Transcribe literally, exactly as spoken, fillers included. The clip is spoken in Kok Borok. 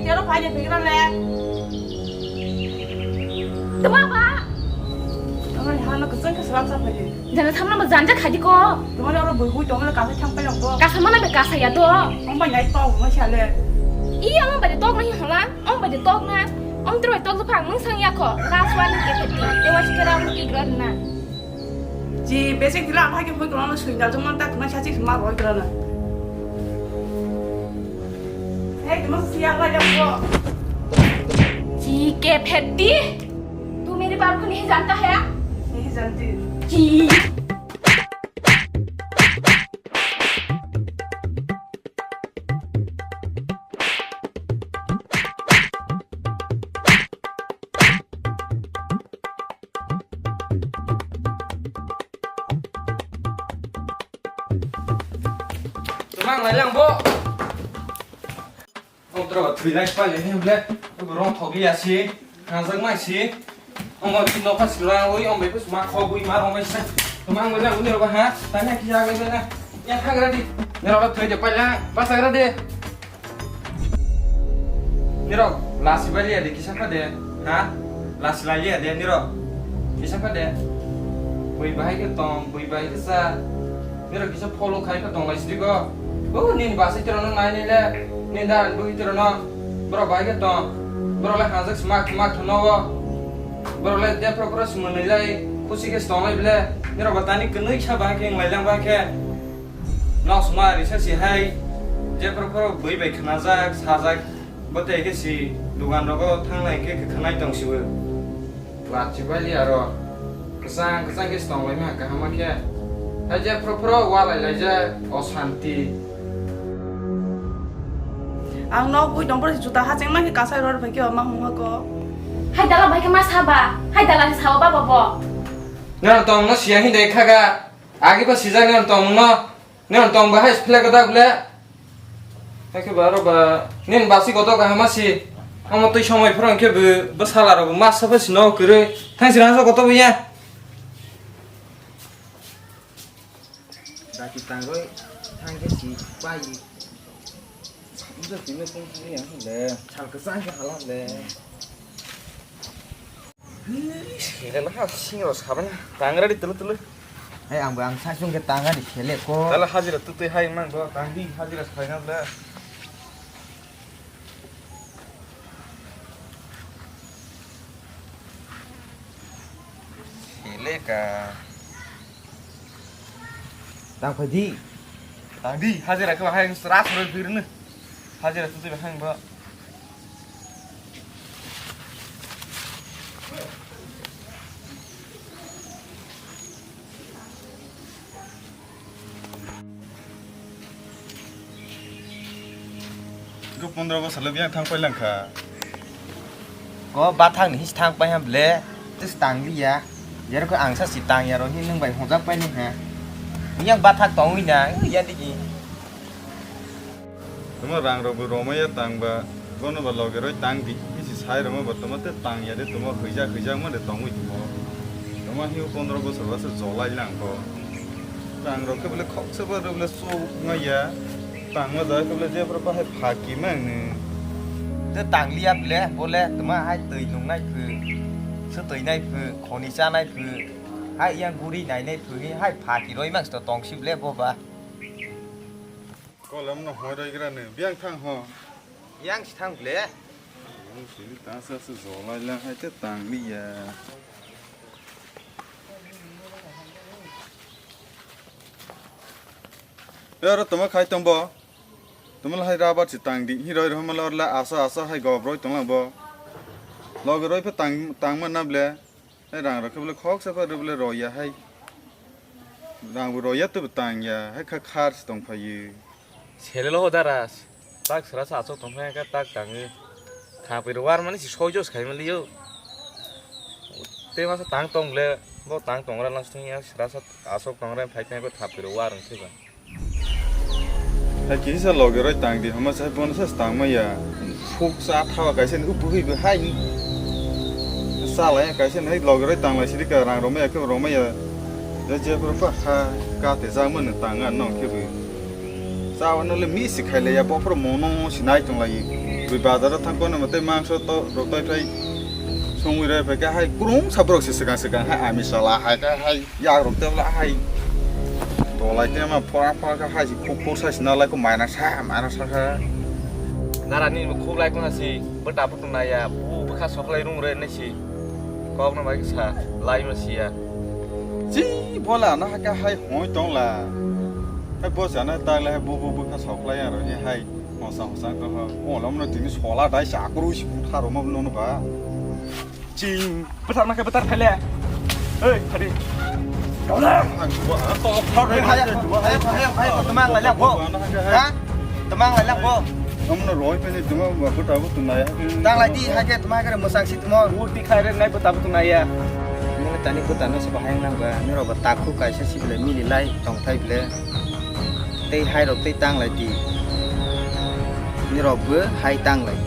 Ero phai de phegra le. Tuma ba. Tuma ha no kuchung ke salam sa phai de. Jana samna mo janja khadi ko. Tuma ro bui bui tuma le kasa thang pai ko. Kasa mana be kasa ya do. Ong bai nai to mo sa le. Iya ong bai de tok na hi hola. Ong bai de tok na. Ong tro tok phang mung sang ya ko. Last one ke pheti. Te wa sikara mo ki gro na. Ji, basic dila ang haikhe hoi kono sui dal jomon ta tuma sachi sima roi kono. Hey, tuma siya la ya ko. Ji ke pheti. Tu mere baal ko nahi janta hai? Nahi janti. Ji. Twmang lai lang bo. Ong tro thwi lai pa le hem le. Rong thok li asi. Hangjak mai si. Ong ma phi nokha sila oi ong bai pus ma kho bui ma rong mai sa. Twmang lai lang uni ro ba ha. Tanya ki ja lai na. Ya thagra di. Ni ro thwi de pa lang. Pa sagra de. Nirok lasi bai liya de kisa kha de, ha? Lasi lai liya de nirok. Kisa kha de. Bui bahai khe tong, bui bahai khe cha. Nirok kisa follow khai khe tong lai sidi go. O nini basi tiro no nai nai le. Nini da bui tiro no. Borok bahai khe tong. Borok le hanjak smak smak thano go. Borok le de pro pro sumon lai lai. Khusi khe tong lai bile. Nirok ba tani kwnwi kisa bahai khe wng lai lang bahai khe. Nok suma risa si hai, jephru phru bui bai khnajak, sajak, bo tei khe si dugan rogo thanglai khe khe khnai tong siwi. Lachi bai li aro, kwchang kwchang khe tong lai ma kaham khe. Hai jephru phru walai lai jak, osanti. Ang nok bui dong phru juta ha chengma khe kasai ror bai khe ma hung ha ko. Hai dala bai khe ma saba, hai dala ni sao baba bo. Nang tong no siya hin dai khaga. Agi pa sijak nang tong no, nang tong bahai flag da ble. Hakhe ba ro ba, nin basi koto kaham si. Amo twi somoi phoro khe bo, bo sala ro bo masa ba sino kwrwi. Thang sirang sa koto bo ya. Daki tangoi, thang khe si pai. Ida tini pung thang ya le. Sal kwchang khe hala le. Sele la ha sing ro sabana. Tangra di tulu tulu. Hai ang bang sa sung ke tanga di sele ko. Tala hajira tu tu hai mang do tang di hajira sai na bla. Sele ka. Tang phai di. Tang di hajira ko hai ras ro birne. Hajira tu tu hai ba. Iko pondro bosor le biyang thang pailangkha. Ko bathang ni his thang pai ham ble, tis tang liya. Jerok ang sa si tang ya ro hin nung bai hojak pai ni ha. Yang bathak tong wi na, ya digi. Tamo rang rok bo romaya tang ba, bono ba loge roi tang di, bisi sai roma ba tamo te tang ya de tamo huijak huijak ma de tongwi tamo. Tamo hiu pondro bosor ba se jolai lang ko. Rang rok ke bole khoksa ba rok bole sok ma ya, tang ma jai ke bole je bro ba hai phaki mang ni. Te tang liya bole, bole tamo hai twi nung nai phu, se twi nai phu, khoni cha nai phu, hai yang guri nai nai phu, hai phaki roi mang sto tong si bole bo ba. Kolam no hoi roi gra ni, biyang thang ho. Yang si thang ble. Ang sini tasa se jolai lang hai te tang liya. Ero tamo khai tong bo. Tamo hai rabar si tang di, hi roi roi ma lor la asa asa hai gob roi tong lang bo. Log roi phe tang, tang ma na ble. Hai rang rok khe bole khoksa pha rw bole rw ya hai. Rang bo rw ya tei bo tang ya, hai kha khar se tong phai. Sele lo dara, tak sra sa asok tong phai kha tak tang e. Thapir war mani si soi jos khai mali yo. Te masa tang tong le, bo tang tong ra lang stung ya sra sa asok tong ra phai phai ko thapir war ang se ba. Hai kisa loge roi tang di, hama sai bono sa tang ma ya. Phuk sa thawa kaisa ni upu hui bo hai. Sa lai kaisa ni hai loge roi tang lai sidi ka rang roma ya ke roma ya. Ja je pro pa ha ka te ja mo ne tang an no ke bo. Sa wa no le mi si khai le ya bo pro mo no si nai tong lai. Bui bazar o thang kono mate mangso to rotai thai songwi rai phaikha hai kurung sabrok se swkang swkang hai ami sala hai kha hai yak rok tebla hai dolai tema phora phora kha hai si khuk khuk sai sina lai ko maina sa maina sa kha. Nara ni khuk lai ko na si bwta bwtung na ya bu bwkha sok lai rung re nai si kok na bai sa lai ma si ya. Chi bola na ha kha hai hoi tong la. Hai bo sana ta lai bu bu bwkha sok lai ya ro ni hai. Hosa hosa to ha. O lam no tini sola dai sa kuru si tharo ma no no ba. Ching. Betar na ke betar phele. Hei, hari. Kau lah. Ang gua. To phar hai. Hai, hai, hai, hai, temang lai lang bo. Ha? Temang lai lang bo. Kamu na roi pe ni temang ba ko tabu tu naya. Tang lai di hai ke temang ke musang si temang. Murti khai re nai bo tabu tu naya. Mene tani ko tano se bahai nang ba. Ni ro ba takhu kaisa si bile mili lai tong thai bile. Tei hai rok tei tang lai di. Ni rok bo hai tang lai.